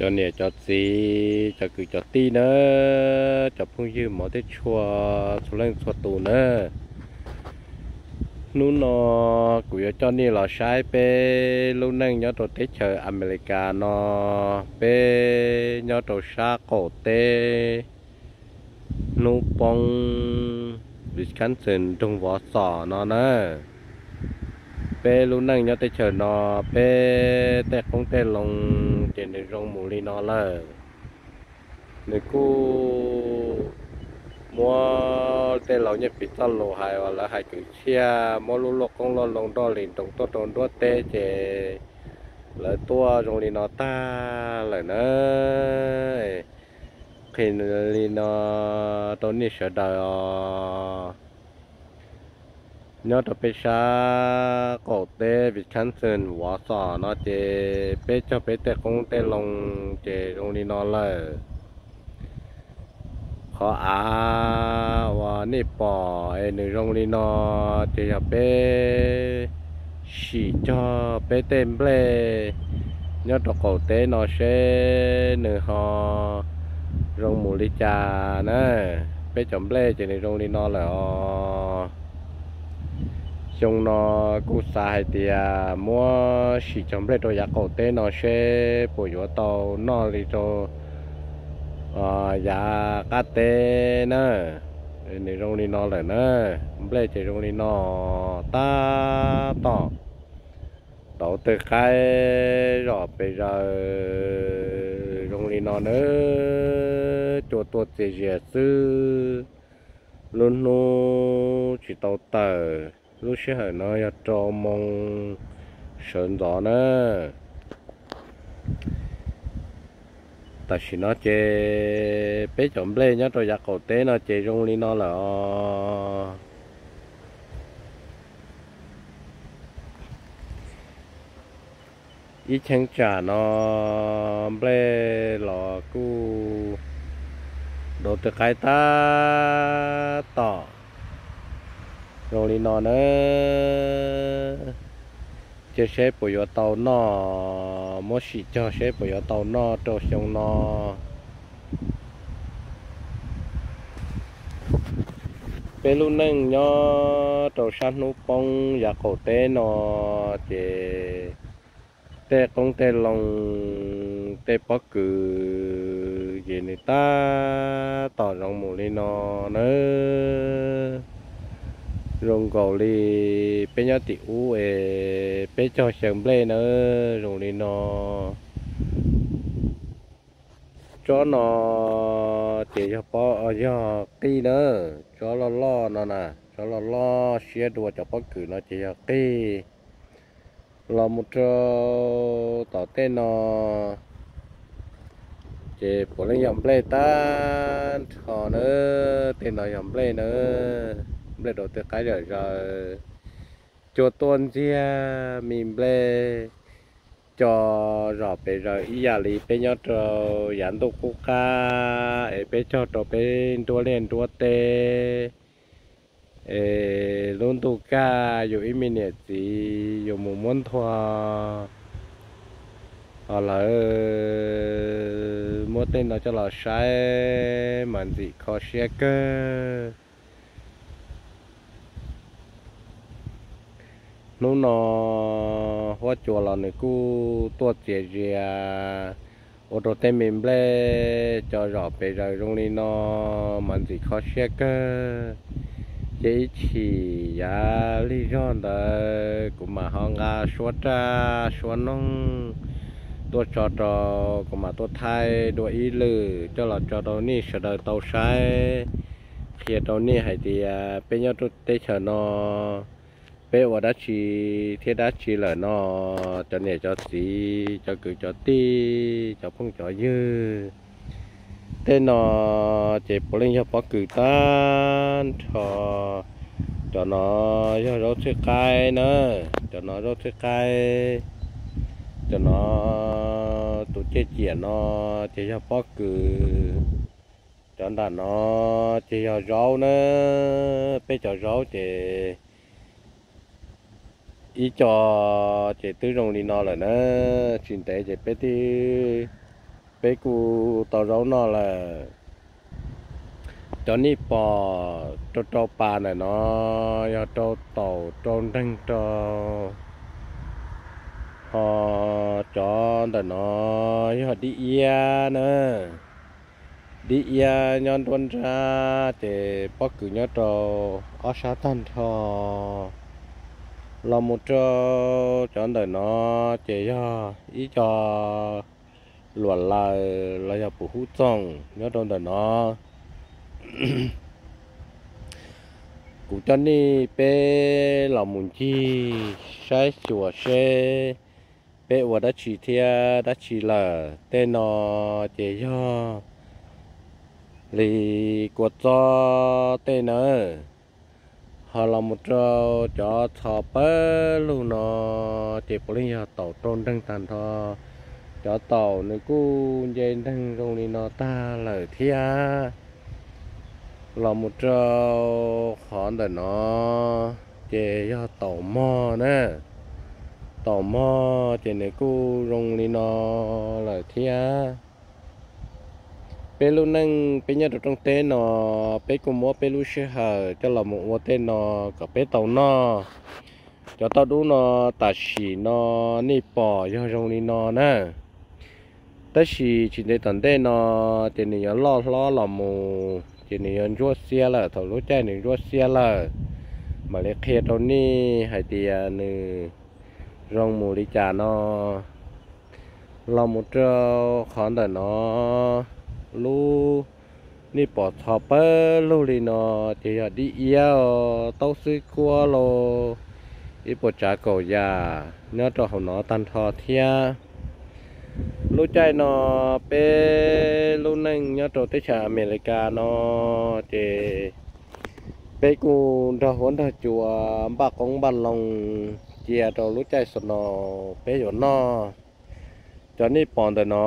Cov niam cov txiv, cov kwv cov tij na, cov phooj ywg hmov thiab tshua, txhua leej txhua tus na. Hnub no kuv yuav coj nej los saib peb lub neej nyob rau teb chaws Amelikas no, peb nyob rau sab qaum teb hnub poob Wisconsin nroog Vov Xos no na. Peb lub neej nyob teb chaws no, peb tej qoob tej loo ces nws zoo mus li no lawm. Nws kuj muab tej laus nyiaj piv txoj lus hais uas lawv hais kwv txhiaj, muab lub luaj qoob luaj loo nroj li nroos tuaj rau nruab teb ces lawv tuaj zoo li no tag lawm na. Qhia li no rau nej sawv daws os. Nyob rau peb sab qaum teb Wisconsin Vov Xos no ces peb cog peb tej qoob tej loo ces zoo li no lawm. Qhov av uas nej pom es nws zoo li no ces yog peb sim cog peb tej nplej nyob rau qaum teb no seb nws ho zoo mus li cas na. Peb cov nplej ces nws zoo li no lawm os. Xyoo no kuj xav hais tias muab sim cog nplej rau yav qaum teb no seb puas yuav tau noj li rau yav qab teb na. Nws zoo li no lawm na, nplej ces zoo li no tab tom. Tauv tej qaib zom pes zaws zoo li no na, cua tuaj txias zias xwb, lub hnub tsis tau tawm. Lub sij hawm no yog rau moos sawv ntxov na. Tam sim no ces peb cov nplej nyob rau yav qaum teb no ces zoo li no lawm os. Ib cheeb tsam no nplej los kuj dov tej qaib tab tom zoo li no na. Cia seb puas yuav tau noj, muab sim cog seb puas yuav tau noj rau xyoo no. Peb lub neej nyob rau sab hnub poob yav qaum teb no ces tej qoob tej loo, tej pob kws ces nws tab tom zoo mus li no na. Zoo nkaus li peb nyob tim ub es peb cog xyaw nplej na, zoo li no. Tsob no ces yog, yog qij na, tsob loj loj no na, tsob loj loj siab dua cov pob kws no ces yog qij. Los mus rau tom tej no ces puav leej yog nplej tag nrho na, tej no yog nplej na, nplej dov tej qaib zom zaws, cua tuaj ntxiag me nplej co zom pes zaws ib yam li peb nyob rau yav ntuj qub qab es peb cog rau peb nruab liaj nruab teb. Es lub ntuj kaj yus ib me niam txiv yus mus muab nthua, ho lawv muab tej no coj los saib mas ntxim kho siab kawg. Hnub no huab cua los nws kuj tuaj txias zias ua rau tej me nplej co zom pes zaws zoo li no mas ntxim kho siab kawg. Ces ib chim yav lig zog ntawd kuv mam ho nqa suab raj suab noog tuaj tso rau, kuv mam tuaj thaij dua ib lwm coj los tso rau nej sawv daws tau saib, qhia rau nej hais tias peb nyob rau teb chaws no peb ua dab tsi thiab dab tsi lawm no, cov niam cov txiv, cov kwv cov tij, cov phooj cov ywg. Tej no ces puav leej yog pob kws tag nrho. Cov no yog zaub txhwj qaib na, cov no zaub txhwj qaib. Cov no tus ciaj ciam no ces yog pob kws. Cov nram no ces yog zaub na, peb cov zaub ces ib co ces twb zoo li no lawm na, tsis ntev ces peb twb peb kuj tau zaub noj lawm. Cov nej pom rau rau pas ntawm no yog rau taum rau nreeg rau, ho cov ntawm no yog dib iab na. Dib iab nyob nruab nrab ces pob kws nyob rau ob sab tag nrho. Los mus rau cov ntawm no ces yog ib co luam laws los yog pum hub txooj nyob rau ntawm no. Kuv coj nej peb los mus ncig saib xyuas seb peb ua dab tsi thiab dab tsi lawm. Tej no ces yog li kua txob tej nawb. Ho los mus rau cov txho pawg lug no ces puav leej yog taum rau nreeg tag nrho. Cov taum nws kuj nce nreeg zoo li no tag lawm thiab. Los mus rau qhov ntawm no ces yog taum mog na. Taum mog ces nws kuj zoo li no lawm thiab. Peb lub neej peb nyob rau rooj teb no, peb kuj muab peb lub sij hawm coj los mus ua tej no kom peb tau noj. Cov tauj dub no tam sim no nej pom yog zoo li no na. Tab sis tsis ntev tom ntej no ces nws yuav loj hlob los mus ces nws yuav ntsuab xiab lawm. Thaum lub caij nws ntsuab xiab lawm mam li qhia rau nej hais tias nws zoo mus li cas no. Los mus rau qhov ntawm no, lub nej pom txho pawg lug li no ces yog dib iab, taub xwb kuab los ib puas tsav kaum yam nyob rau hauv no tag nrho thiab. Lub caij no peb lub neej nyob rau teb chaws Amelikas no ces peb kuj nrog huab nrog cua npaj qoob npaj loo cia rau lub caij snow peb yuav noj. Cov nej pom ntawm no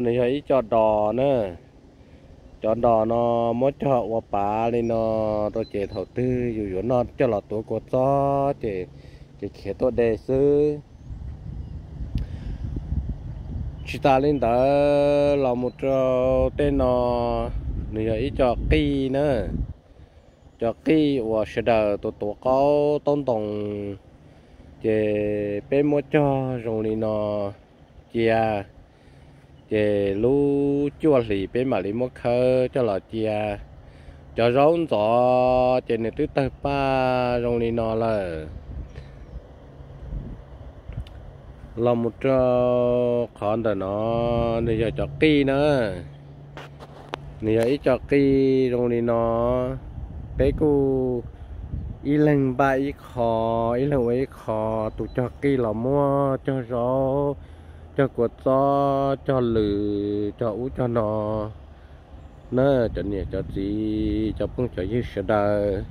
nws yog ib co dos na. Cov dos no muab cog ua pav li no rau ces thaum twg yus yuav noj coj los tuav kua txob ces, ces khiav tuaj de xwb. Tsis tas li ntawd, los mus rau tej no nws yog ib co qij na. Cov qij uas sawv daws tuav tuav qaub taub ntoo, ces peb muab cog zoo li no cia, ces lub cuaj hlis peb mam li muab khawb coj los cia. Cov zaub ntxov ces nws twb tawg paj zoo li no lawm. Los mus rau qhov ntawm no, nws yog cov qij na. Nws yog ib co qij zoo li no. Peb kuj ib leeg npaj ib qho, ib leeg ua ib qho. Tus cog qij los muab cog zaub, cog kua txob, cog lws, cog ub cog no na, cov niam cov txiv, cov phooj cov ywg sawv daws.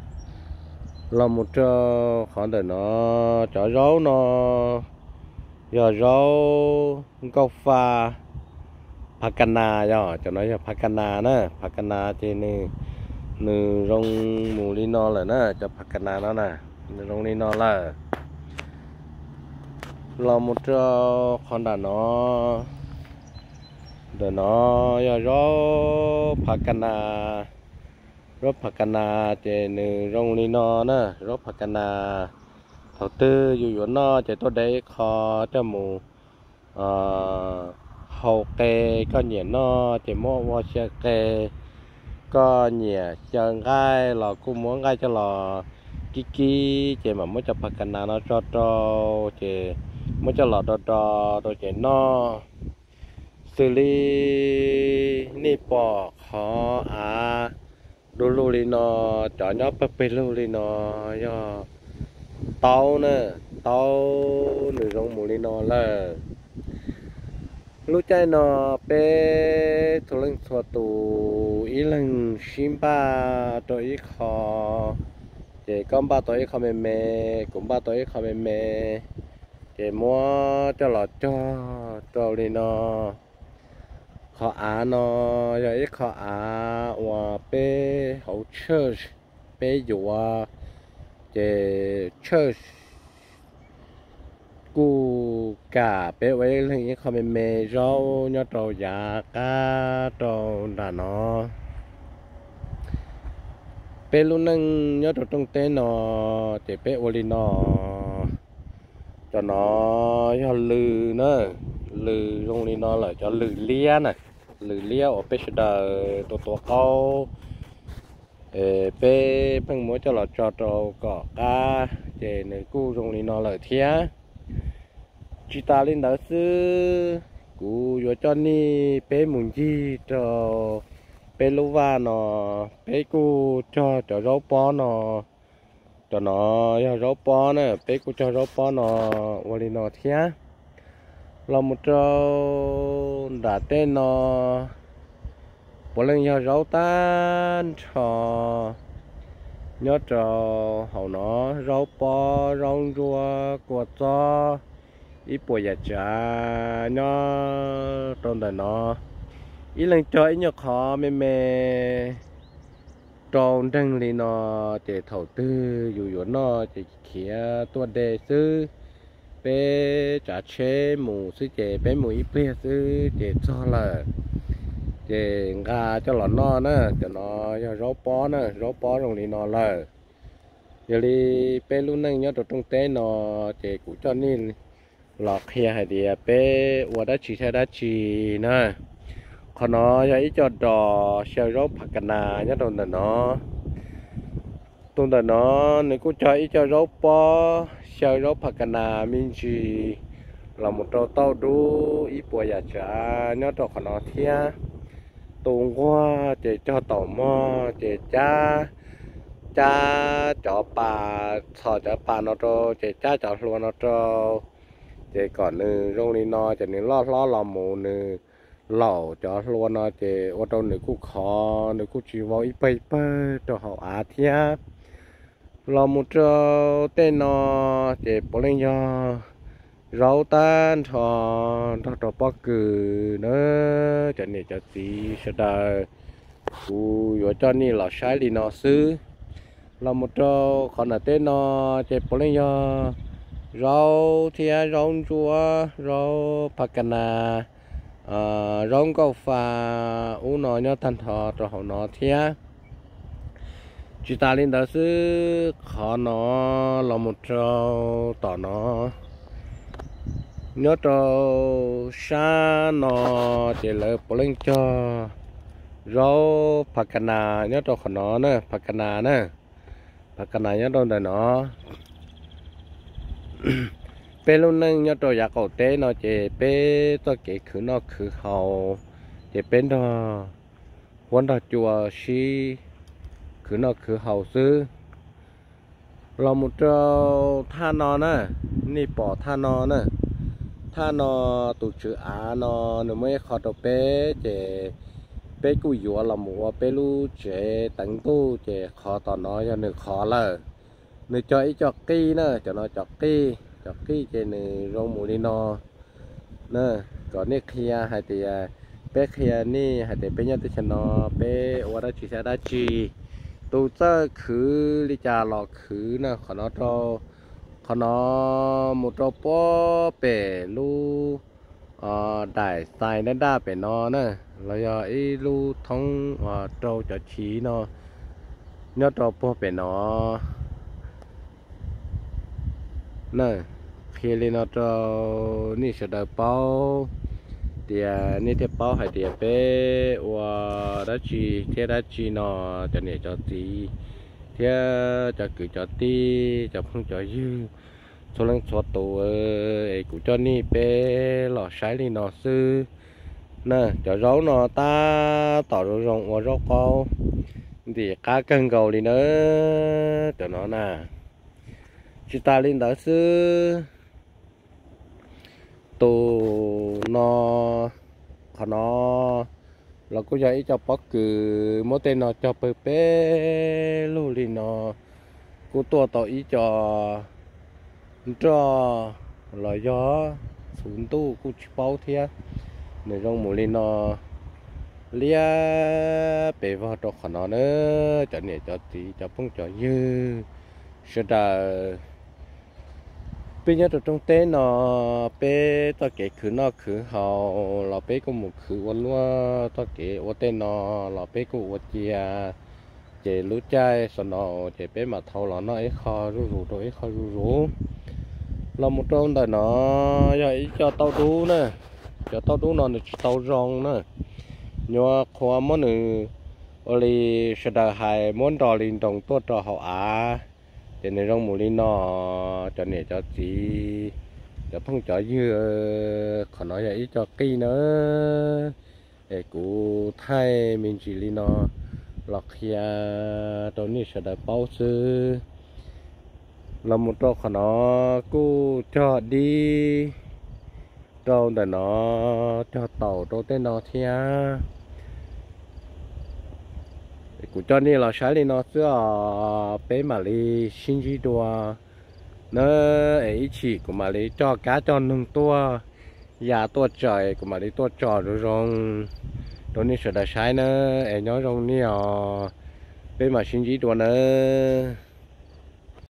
Los mus rau qhov ntawm no, cov zaub no yog zaub nkauj fa, phav ka nas, yog cov no yog phav ka nas na. Phav ka nas ces nws, nws zoo mus li no lawm na, cov phav ka nas no na, nws zoo li no lawm. Los mus rau qhov nram no, ntawm no yog zaub phav ka nas. Zaub phav ka nas ces nws zoo li no na, zaub phav ka nas. Thaum twg yus yuav noj ces tuaj de ib qho coj mus hau qe, koj nyiam noj ces muab ua xyaw qe, koj nyiam xyaw nqaij los kuj muab nqaij coj los kib kib ces mam muab cov phav ka nas no tso rau, ces muab coj los do do rau ces noj. Xws li nej pom qhov av du lug li no, cov nyob pawg pawg lug li no yog taub na, taub nws zoo mus li no lawm. Lub caij no peb txhua leej txhua tus ib leeg sib npaj rau ib qho, ces koj npaj tau ib qho me me, kuv npaj tau ib qho me me, ces muab coj los cog rau li no. Qhov av no yog ib qho av uas peb hauv church peb yuav, ces church kuj kam peb ua ib leeg ib qho me me zaub nyob rau yav qab rau nram no. Peb lub neej nyob rau rooj teb no ces peb ua li no. Cov no yog lws na, lws zoo li no lawm, cov lws liab na, lws liab uas peb sawv daws tua tua qaub, peb pheej muab coj los tso rau kom qab, ces nws kuj zoo li no lawm thiab. Tsis tas li ntawd xwb, kuv yuav coj nej peb mus ncig rau peb lub vaj no, peb kuj cog cov zaub pob no. Cov no yog zaub pob na, peb kuj cog zaub pob no ua li no thiab. Los mus rau nram tej no, puav leej yog zaub tag nrho nyob rau hauv no, zaub pob, zaub ntsuab, kua txob, ib puas yam tsav nyob rau ntawm no. Ib leeg cog ib nyuag qhov me me rau nreeg li no, ces thaum twg yus yuav noj ces khiav tuaj de xwb. Peb tsav tsheb mus xwb ces peb mus ib pliag xwb ces txog lawm, ces nqa coj los noj na. Cov no yog zaub pob na, zaub pob zoo li no lawm. Yog li peb lub neej nyob rau rooj teb no, ces kuv coj nej los qhia hais tias peb ua dab tsi thiab dab tsi na. Qhov no yog ib co dos xyaw zaub phas kas nas nyob rau ntawm no. Tus ntawm no nws kuj cog ib co zaub pob xyaw zaub phas kas nas me ntsis los mus rau tauj dub ib puas yam tsav nyob rau qhov no thiab. Tus nquag ces cog taum mog ces cab, cab cov pas, txhos cov pas no rau ces cab cov hlua no rau, ces kom nws zoo li no ces nws loj hlob los mus nws laum cov hlua no ces ua rau nws kuj khov, nws kuj tsis vau ib pawg ib pawg rau hauv av thiab. Los mus rau tej no ces puav leej yog zaub tag nrho nrog rau pob kws na. Cov niam cov txiv sawv daws, kuv yuav coj nej los saib li no xwb. Los mus rau qhov nram teb no ces puav leej yog zaub thiab zaub ntsuab, zaub phas kas nas, zaub nkauj fa ub no nyob tag nrho rau hauv no thiab. Tsis tas li ntawd xwb, qhov no los mus rau tom no, nyob rau sab no ces lawv puav leej cog zaub phas kas nas nyob rau qhov no na, phas kas nas na, phas kas nas nyob rau ntawm no. Peb lub neej nyob rau yav qaum teb no ces peb txoj kev khwv noj khwv haus ces peb nrog huab nrog cua sib khwv noj khwv haus xwb. Los mus rau thaj no na, nej pom thaj no na, thaj no tus tswv av no nws muab ib qho rau peb ces peb kuj yuav los mus ua peb lub tsev teev ntuj ces qhov tom no yog nws qhov lawm. Nws cog ib co qij na, cov no cov qij, cov qij ces nws zoo mus li no na. Kom nej qhia hais tias, peb qhia nej hais tias peb nyob teb chaws no peb ua dab tsi thiab dab tsi. Tus txawj khwv li cas los khwv na, qhov no rau, qhov no mus rau puag pem lub daim xais daj daj pem no na, los yog ib lub thoob uas rau cov chiv no nyob rau puag pem no na. Qhia li no rau nej sawv daws paub tias nej thiaj paub hais tias peb ua dab tsi thiab dab tsi no, cov niam cov txiv thiab cov kwv cov tij cov phooj cov ywg txhua leej txhua tus, es kuv coj nej peb los saib li no xwb na. Cov zaub no tab tom zoo zoo ua zaub qaub ntim qab kawg nkaus li na, cov no na. Tsis tas li ntawd xwb, tus no, qhov no los kuj yog ib co pob kws muab tej no cog pawg peb lug li no, kuj tuaj tau ib co nroj los yog txhuv ntuj kuj tsis paub thiab. Nws zoo mus li no liab pes vog rau qhov no na, cov niam cov txiv cov phooj cov ywg sawv daws. Peb nyob rau rooj teb no, peb txoj kev khwv noj khwv haus los peb kuj mus khwv ua luaj, txoj kev ua tej no los peb kuj ua cia. Ces lub caij snow ces peb mam thau los noj ib qho zuj zus rau ib qho zuj zus. Los mus rau ntawm no yog ib co tauj dub na. Cov tauj dub no nws tsis tau zoo na. Nyuam qhuav muab nws ua li sawv daws hais muab nro li nroos tuaj rau hauv av, ces nws zoo mus li no. Cov niam cov txiv, cov phooj cov ywg, qhov no yog ib co qij na. Es kuv thaij me ntsis li no los qhia rau nej sawv daws paub xwb. Los mus rau qhov no kuj cog dib rau ntawm no, cog taum rau tej no thiab. Kuv coj nej los saib li no xwb os, peb mam li sib ntsib dua na. Es ib chim kuv mam li coj kab coj noog tuaj, ya tuaj tsaws, kuv mam li tuaj tso zoo zoo rau nej sawv daws saib na. Es nyob zoo nej os, peb mam sib ntsib dua nawb.